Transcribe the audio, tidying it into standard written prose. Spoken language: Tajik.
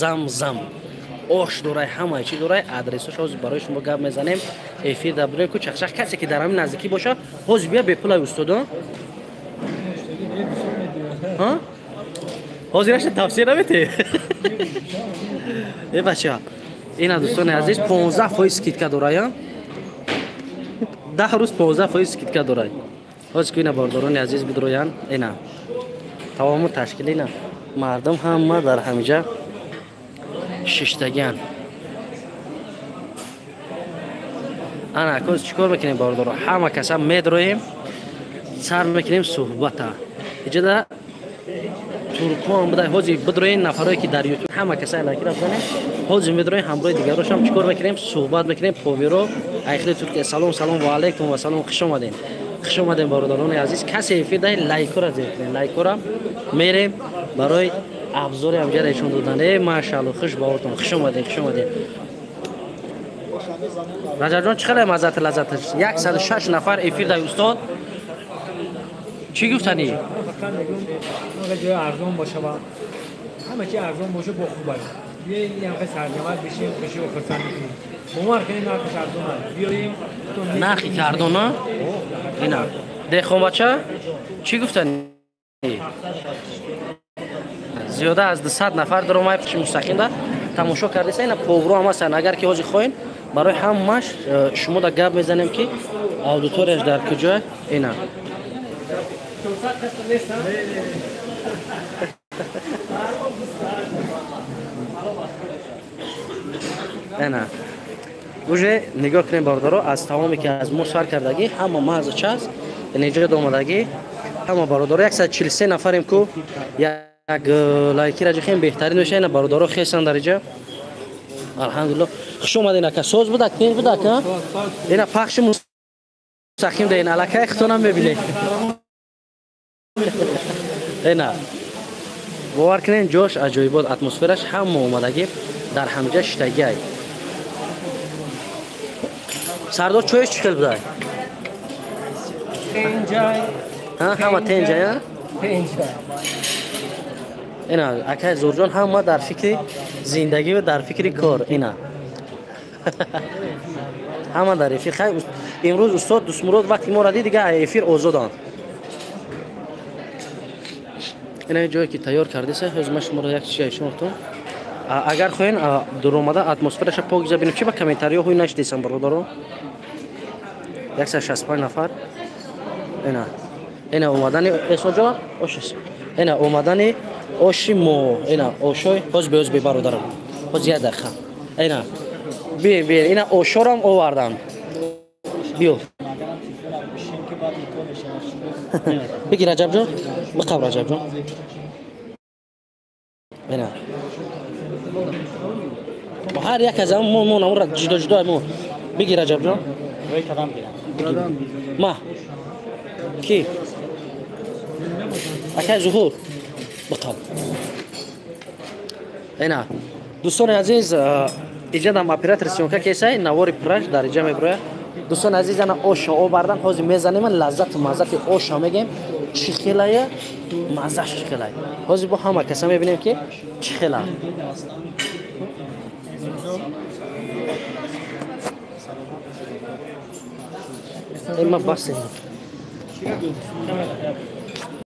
Замзам ош дорай, ҳамаи чӣ дорай. Адресош ҳозир барои шумо гап мезанем. Эфир дар бурем ку чақчақ. Касе ки дар ҳамин наздикӣ боша, ҳозир бия бепулай устодо. Ҳозир аша тавсия наметӣ? Э бача, ина дӯстони азиз, 15% скидка дорая. 10 рӯз 15% скидка дорай. Ҳозир ку ина бордорони азиз бидроян. Ина тамому ташкил, ина мардум ҳама дар ҳамиҷа шиштагиан. Ана акоз чӣ кор мекунем, бордоро? Ҳама каса медроем, сар мекунем суҳбата. Иҷода туркон будай. Ҳозир бидроем, нафарое ки дар ютуб, ҳама каса лайкира бизанем. Ҳозир медроем, ҳамроҳи дигарошам чӣ кор мекунем? Суҳбат мекунем. Поверо айхли Туркия. Салом, салом, ва алайкум ва салом. Хуш омадем, хуш омадем, бародарони азиз. Касе эфир дай, лайкора зер кунем, лайкора мерем барои абзори ҳамҷара ишон додан. Э машаалло, хуш баҳортон, хуш омадем, хуш омадем. Раҷабҷон, чӣ хеле маззати лаззаташ. 106 нафар эфир дай. Устод, чӣ гуфтанӣ? Фақат мегӯм, ҷои арзон боша ва ҳама чи арзон боша, бо хуб аст. Биёем, ям хел сарҷамат бишем, хуши ва хурсанд мекунем. Бовар кунем, нархаш арзон аст. Биёем. Нархи кардона ина. Деҳқонбача, чӣ гуфтанӣ? Зиёда аз 200 нафар даромай пиши мустақимда тамошо кардеса. Ина повро ҳам ҳастанд. Агар ки ҳозир хоҳем, барои ҳамаш шумо да гап мезанем, ки аудиторияш дар куҷо. Ина ина уже нигоҳ кунем, бародаро, аз тамоме ки аз мо сар кардагӣ, ҳама мағза част инҷо омадагӣ, ҳама бародаро. 143 нафарем ку, як лайкира ҷихем, беҳтарин меша. Ина бародаро хесан дар иҷа. Алҳамдулилло, хуш омаден, ака. Соз будак, тин будак, ина пахши мустақим даин, аллакай хитонам мебинед. Ина бовар кунем, ҷош аҷоибот, атмосфераш, ҳама омадагӣ дар ҳамҷа шиштагиай. Сардор, чоеш чӣ хел будай? Ҳама тенҷая. Ина акай Зурҷон, ҳама дар фикри зиндагӣ ва дар фикри кор. Ина ҳама дар эфир. Хай, имрӯз устод Дустмурод вақти моро дид, дига эфир озоданд. Ина ҷое ки тайёр кардеса, ҳозир ман шуморо як чиз ишонтон. Агар хоҳен, дуромада атмосфераша покиза бинем. Чи ба комментариё ҳуй нашдесам, бародаро? 165 нафар. Ина ина омадани эсоҷо ошис, ина омадани оши мо, ина ошой. Ҳоз беоз бе, бародарам, ҳоз як дақиқа. Ина биен, биен, ина ошорам овардам. Биё, бигир, Раҷабҷон, биқаб, Раҷабҷон. Ина ҳар як аз мо намура ҷудо ҷудо мо. Бигир, Раҷабҷон. Ма ки акай Зуҳур, биқаб. Ина дӯстони азиз, иҷадам оператор съёмка кесай, навори пураш дар иҷа мебирояд. Дӯстони азиз, ана оша овардан, ҳозир мезанем, лаззату маззати оша мегем, чӣ хелая, маззаш чӣ хелай. Ҳозир бо ҳама каса мебинем, ки чӣ хела. Ма бас.